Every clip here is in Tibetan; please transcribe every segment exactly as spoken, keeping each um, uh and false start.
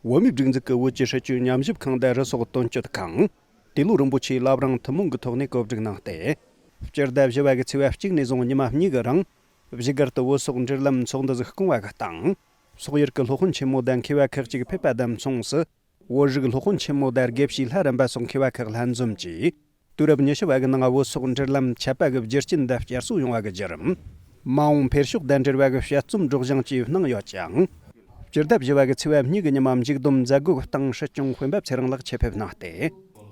བོད་མིའི་སྒྲིག་འཛུགས་ཀྱི་བོད་ཀྱི་སྲིད་བྱུས་ཉམས་ཞིབ་ཁང་དང་རུ་སོགས་དོན་གཅོད་ཁང་། ཏེ་ལོ་རིན་པོ་ཆེའི་བླ་བྲང་ཐུན་མོང་གི་ཐོག་ནས་གོ་སྒྲིག་གནང་སྟེ། སྤྱི་ཟླ་བཞི་བ་གི་ཚེས་པ་གཅིག་ནས་བཟུང་ཉི་མ་གཉིས་ཀྱི་རིང་། བཞུགས་སྒར་དུ་བོད་སོག་འབྲེལ་ལམ་ཚོགས་འདུ་ཟིག་སྐོང་བ་གི་སྟེང་། སོག་ཡུལ་གྱི་སློབ་དཔོན་ཆེན་མོ་དང་མཁས་པ་ཁག་ཅིག་ཕེབས་པ་དང་མཚུངས་སུ། བོད་རིགས་སློབ་དཔོན་ཆེན་མོ་དང་དགེ་བཤེས་ལྷ་རམས་པ་སོགས་མཁས་པ་ཁག་ལྷན་འཛོམས་ཀྱིས། དུས་རབས་ཉི་ཤུ་བ་གི་ནང་བོད་སོག་འབྲེལ་ལམ་ཆད་པ་གི་རྒྱུ་རྐྱེན་དང་བསྐྱར་གསོ་ཡོང་བ་གི་བརྒྱུད་རིམ། མ་འོངས་འཕེལ་ཕྱོགས་དང་འབྲེལ་བ་གི་དཔྱད་རྩོམ་སྒྲོག་སྦྱང་བཅས་གནང་ཡོད་ཅིང་། སྤྱི་ཟླ་བཞི་བ་གི་ཚེས་པ་གཉིས་ཀྱི་ཉི་མ་མཇུག་བསྡོམས་མཛད་སྒོ་གི་སྟེང་སྲིད་སྐྱོང་སྤེན་པ་ཚེ་རིང་ལགས་ཆེད་ཕེབས་གནང་སྟེ།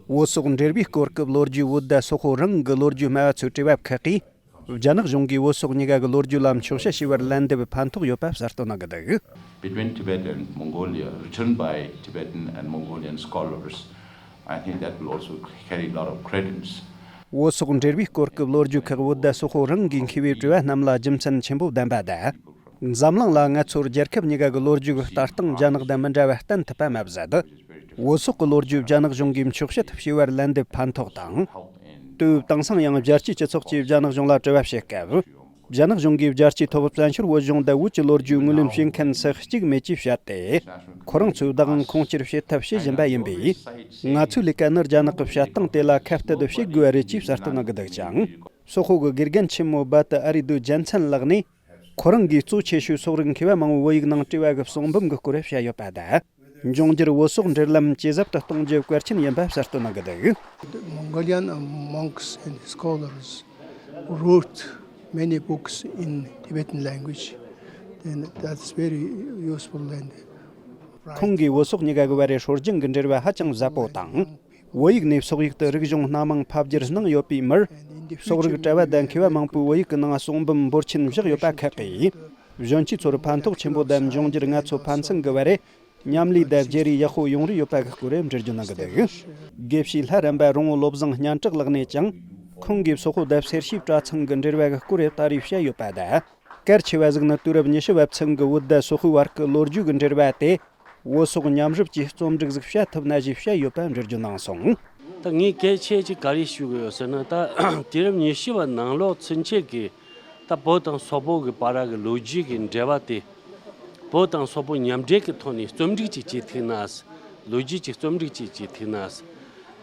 བོད་སོག་འབྲེལ་བའི་སྐོར་གྱི་ལོ་རྒྱུས། བོད་དང་སོག་པོ་རང་གི་ལོ་རྒྱུས་སྨྲ་བ་ཚོའི་དྲི་བ་ཁག་གིས། རྒྱ་ནག་གཞུང་གིས་བོད་སོག་གཉིས་ཀ་གི་ལོ་རྒྱུས་ལ་འཁྱོག་བཤད་བྱས་པར་ལན་འདེབས་ཕན་ཐོགས་ཡོད་པ་གསལ་སྟོན་གནང་གི་འདུག། Between Tibet and Mongolia, written by Tibetan and Mongolian scholars, I think that will also carry a lot of credence. བོད་སོག་འབྲེལ་བའི་སྐོར་གྱི་ལོ་རྒྱུས་ཁག་བོད་དང་སོག་པོ་རང་གིས་མཁས་པའི་དྲི་བ་རྣམས་ལ་རྒྱུ་མཚན་ཆེན་པོ་ལྡན་པ་དང་། འཛམ་གླིང་ལ་ང་ཚོར་རྒྱལ་ཁབ་གཉིས་ཀ་གི་ལོ་རྒྱུས་ཀྱི་ལྟ་སྟངས་རྒྱ་ནག་དང་མི་འདྲ་བ་བསྟན་ཐུབ་པ་མ་ཟད། བོད་སོག་གི་ལོ་རྒྱུས་རྒྱ་ནག་གཞུང་གིས་འཁྱོག་བཤད་བྱས་པར་ལན་འདེབས་ཕན་ཐོགས་དང་། དུས་དེང་སང་ཡང་རྒྱལ་སྤྱིའི་སྤྱི་ཚོགས་ཀྱིས་རྒྱ་ནག་གཞུང་ལ་དྲི་བ་བྱེད་སྐབས། རྒྱ་ནག་གཞུང་གིས་རྒྱལ་སྤྱིའི་ཐོག་བཙན་བྱོལ་བོད་གཞུང་དང་བོད་ཀྱི་ལོ་རྒྱུས་ངོས་ལེན་བྱེད་མཁན་སུ་གཅིག་མེད་ཅེས་བཤད་དེ། ཁོ་རང་ཚོའི་བདག་དབང་ཁུངས་སྐྱེལ་བྱེད་ཐབས་བྱེད་བཞིན་པ་ཡིན་པས། ང་ཚོའི་ལས་ཀ་ནི་རྒྱ་ནག་གི་བཤད་སྟངས་དེ་ལ་ཁ་གཏད་དུ་བྱེད་དགོས་པ་རེད་ཅེས་གསལ་སྟོན་གནང་གི་འདུག་ཅིང་། སོག་པོ་གི་དགེ་རྒན་ཆེན་མོ་རྦ་ཏི་ཨ་རི་རྡོ་རྒྱལ་མཚན་ལགས་ནས། ཁོ་རང་གིས་གཙོ་ཆེ་ཤོས་སོག་རིགས་མཁས་པ་མང་བོས་བོད་ཡིག་ནང་བྲིས་པ་གི་གསུང་འབུམ་གི་སྐོར་བཤད་ཡོད་པ་དང་། འབྱུང་འགྱུར་བོད་སོག་འབྲེལ་ལམ་ཇེ་ཟབ་ཏུ་གཏོང་རྒྱུ་གལ་ཆེན་ཡིན་པ་གསལ་སྟོན་གནང་གི་འདུག། Mongolian uh, monks and scholars wrote many books in Tibetan language. And that's very useful and right. ཁོང་གིས་བོད་སོག་གཉིས་ཀ་གི་བར་རའི་སྲོལ་རྒྱུན་གྱི་འབྲེལ་བ་ཧ་ཅང་ཟབ་པོ་དང་། བོད་ཡིག་ནས་སོག་ཡིག་ཏུ་རིག་གཞུང་སྣ་མང་ཕབ་བསྒྱུར་གནང་ཡོད་པའི་མིར། སོག་རིགས་གྲྭ་བ་དང་མཁས་པ་མང་པོས་བོད་ཡིག་གི་ནང་གསུང་འབུམ་འབོར་ཆེན་བཞག་ཡོད་པ་ཁག་གིས། གཞོན་སྐྱེས་ཚོར་ཕན་ཐོགས་ཆེན་པོ་དང་། འབྱུང་འགྱུར་ང་ཚོ་ཕན་ཚུན་གྱི་བར་རེ་མཉམ་ལས་དང་བརྗེ་རེས་ཡག་པོ་ཡོང་རེ་ཡོད་པ་གི་སྐོར་འགྲེལ་བརྗོད་གནང་གི་འདུག། དགེ་བཤེས་ལྷ་རམས་པ་རོང་བོ་བློ་བཟང་སྙན་གྲགས་ལགས་ནས་ཀྱང་། ཁོང་གིས་སོག་པོ་དང་སེར་བྱེས་གྲྭ་ཚང་གི་འབྲེལ་བ་གི་སྐོར་རེ་ད་རེས་བཤད་ཡོད་པ་དང་། གལ་ཆེ་བ་ཟིག་ནི་དུས་རབས་ཉི་ཤུ་བ་ཚུན་གྱི་བོད་དང་སོག་པོའི་བར་གྱི་ལོ་རྒྱུས་ཀྱི་འབྲེལ་བ་དེ། བོད་སོག་མཉམ་རུབ་ཀྱི་རྩོམ་སྒྲིག་ཟིག་བྱ་ཐུབ་ན་ཞེས་བཤད་ཡོད་པ་འགྲེལ་བརྗོད་གནང་སོང་། ད་ངས་གལ་ཆེ་ཅིག་ག་རེ་ཞུ་གི་ཡོད་ཟེར་ན། ད་དུས་རབས་ཉི་ཤུ་བ་ནང་ལོགས་ཚུན་ཆད་ཀྱི་ད་བོད་དང་སོག་པོ་གི་བར་གྱི་ལོ་རྒྱུས་ཀྱི་འབྲེལ་བ་དེ། བོད་དང་སོག་པོ་མཉམ་འབྲེལ་གྱི་ཐོག་ནས་རྩོམ་སྒྲིག་ཅིག་བྱེད་ཐུབ་ན། ལོ་རྒྱུས་ཀྱི་རྩོམ་སྒྲིག་ཅིག་བྱེད་ཐུབ་ན།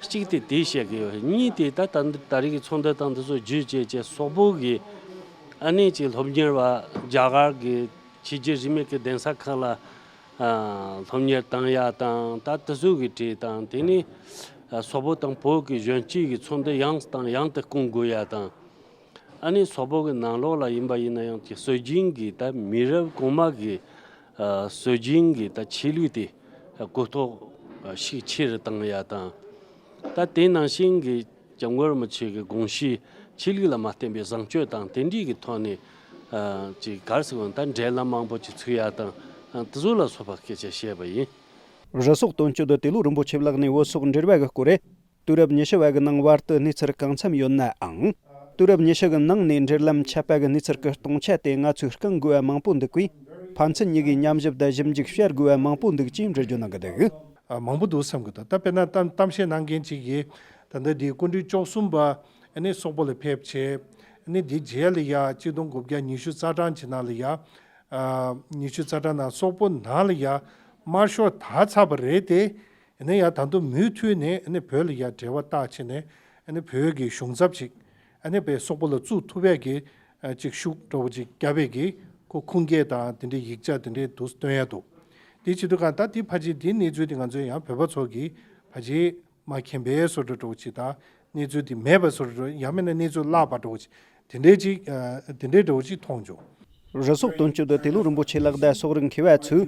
གཅིག་དེ་དེ་བཤད་ཀྱི་ཡོད། གཉིས་དེ་ད་ད་ད་རེས་ཀྱི་ཚོགས་འདུ་དང་དེ་ཚོ་བརྒྱུད་བྱས་བྱས་སོག་པོ་གི་ཨ་ནེ་ཅིག་སློབ་གཉེར་བ་རྒྱ་གར་གྱི་ཆོས་བརྒྱུད་རིས་མེད་ཀྱི་གདན་ས་ཁག་ལ་ཨ་སློབ་གཉེར་བཏང་ཡ་དང་། ད་དེ་ཚོ་གི་གྲས་དང་། དེ་ནས་ཨ་སོག་པོ་དང་བོད་ཀྱི་གཞོན་སྐྱེས་ཀྱི་ཚོགས་འདུ་ཡང་དང་ཡང་དུ་སྐོང་དགོས་ཡ་དང་། ཨ་ནི་སོག་པོ་གི་ནང་ལོགས་ལ་ཡིན་པ་ཡིན་ན་ཡང་གི་སྲོལ་རྒྱུན་གྱི་ད་མི་རབས་གོང་མ་གི་ཨ་སྲོལ་རྒྱུན་གྱི་ད་ཆོས་ལུགས་དེ་གོ་རྟོགས་ཤུགས་ཆེ་རུ་བཏང་ཡ་དང་། ད་དེ་ནང་བཞིན་གྱི་སྐྱབས་མགོན་རིན་པོ་ཆེ་གི་དགོངས་གཞི་ཆོས་ལུགས་ལ་མ་བརྟེན་པའི་བཟང་སྤྱོད་དང་དེ་འདྲའི་གི་ཐོག་ནས་ཨ་ཅིག་ག་རེ་ཟེར་དགོས་ན། ད་འབྲེལ་ལམ་མང་པོ་ཅིག་ཚུགས་ཡ་དང་། ཨ་དེ་ཚོ་ལ་སོགས་པ་སྐད་ཆ་བཤད་པ་ཡིན། རུ་སོག་དོན་གཅོད་ཏེ་ལོ་རིན་པོ་ཆེ་ལགས་ནས་བོད་སོག་འབྲེལ་བ་གི་སྐོར་རེ། དུས་རབས་ཉི་ཤུ་བ་གི་ནང་བར་དུ་གནས་ཚུལ་གང་འཚམ་ཡོད་ནའང་། དུས་རབས་ཉི་ཤུ་གི་ནང་ནས་འབྲེལ་ལམ་ཆད་པ་གི་གནས་ཚུལ་གི་སྟོང་ཆ་དེ་ང་ཚོས་སྐང་དགོས་པ་མང་པོ་འདུག་པས། ཕན་ཚུན་གཉིས་ཀྱིས་མཉམ་ཞིབ་དང་ཞིབ་འཇུག་བྱ་དགོས་པ་མང་པོ་འདུག་ཅེས་འགྲེལ་བརྗོད་གནང་གི་འདུག། ཨ་མང་པོ་འདུག་བསམ་གི་འདུག། ད་དཔེར་ན་གཏམ་གཏམ་བཤད་གནང་མཁན་ཅིག་གིས། ད་ལྟ་འདི་སྐུ་ཕྲེང་བཅུ་གསུམ་པ་ཨ་ནི་སོག་པོ་ལ་ཕེབས་བྱས། ཨ་ནི་འདི་རྗེས་ལ་ཡ་གཅིག་སྟོང་དགུ་བརྒྱ་ཉི་ཤུ་རྩ་གྲངས་ཀྱི་ནང་ལ་ཡ། ཨ་ཉི་ཤུ་རྩ་གྲངས་ནང་སོག་པོ་ནང་ལ་ཡ་དམར་ཤོག་དར་ཚར་བ་རེད་དེ། ཨ་ནི་ཡ་ད་དུང་མུ་མཐུད་ནས་ཨ་ནི་བོད་ལ་ཡ་འབྲེལ་བ་བཏགས་བྱས་ནས། ཨ་ནི་བོད་ཀྱི་གཞུང་ཚབ་ཅིག་ཨ་ནི་བོད་སོག་པོ་ལ་བཙུགས་ཐུབ་པའི་གི་ཨ་ཅིག་ཤུགས་འདྲ་བོ་ཅིག་བརྒྱབ་པའི་གི་ཁོ་ཁུངས་སྐྱེལ་དང་དེ་འདྲའི་ཡིག་ཆ་དེ་འདྲའི་འདུག་སྟོན་ཡ་འདུག། དེ་བྱེད་དུས་གང་ལྟར་དེ་ཕལ་ཆེར་དེའི་གནས་ཚུལ་དེ་ང་ཚོའི་ཡང་བོད་པ་ཚོ་གིས་ཕལ་ཆེར་མ་མཁྱེན་པའི་བཟོ་འདྲ་འདྲ་བོ་ཅིག་དང་། གནས་ཚུལ་དེ་མེད་པའི་བཟོ་འདྲ་འདྲ་བོ། ཡང་མིན་ན་གནས་ཚུལ་བརླག་པ་འདྲ་བོ་ཅིག། དེ་འདྲའི་ཅིག་ཨ་དེ་འདྲའི་འདྲ་བོ་ཅིག་མཐོང་བྱུང་། རུ་སོག་དོན་གཅོད་ཏེ་ལོ་རིན་པོ་ཆེ་ལགས་དང་སོག་རིགས་མཁས་པ་ཚོས་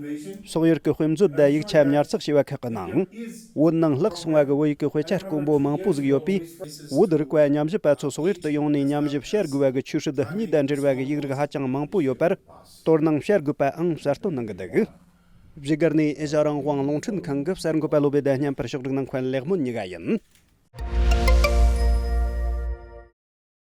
སོག་ཡུལ་གྱི་དཔེ་མཛོད་དང་ཡིག་ཆ་ཉར་ཚགས་བྱས་པ་ཁག་གི་ནང་། བོད་ནང་བརླག་སོང་བ་གི་བོད་ཡིག་གི་དཔེ་ཆ་དཀོན་པོ་མང་པོ་ཟིག་ཡོད་པས། བོད་རིག་པ་ཉམས་ཞིབ་པ་ཚོ་སོག་ཡུལ་དུ་ཡོང་ནས་ཉམས་ཞིབ་བྱ་དགོས་པ་གི་ཆོས་སྲིད་གཉིས་དང་འབྲེལ་བ་གི་ཡིག་རིགས་ཧ་ཅང་མང་པོ་ཡོད་པར་དོ་སྣང་བྱ་དགོས་པའང་གསལ་སྟོན་གནང་གི་འདུག། བཞུགས་སྒར་ནས་ཨེ་ཤ་རང་དབང་རླུང་འཕྲིན་ཁང་གི་གསར་འགོད་པ་བློ་བྷེ་དང་མཉམ་པར་ཕྱོགས་སྒྲིག་གནང་མཁན་ལེགས་སྨོན་གཉིས་ཀ་ཡིན།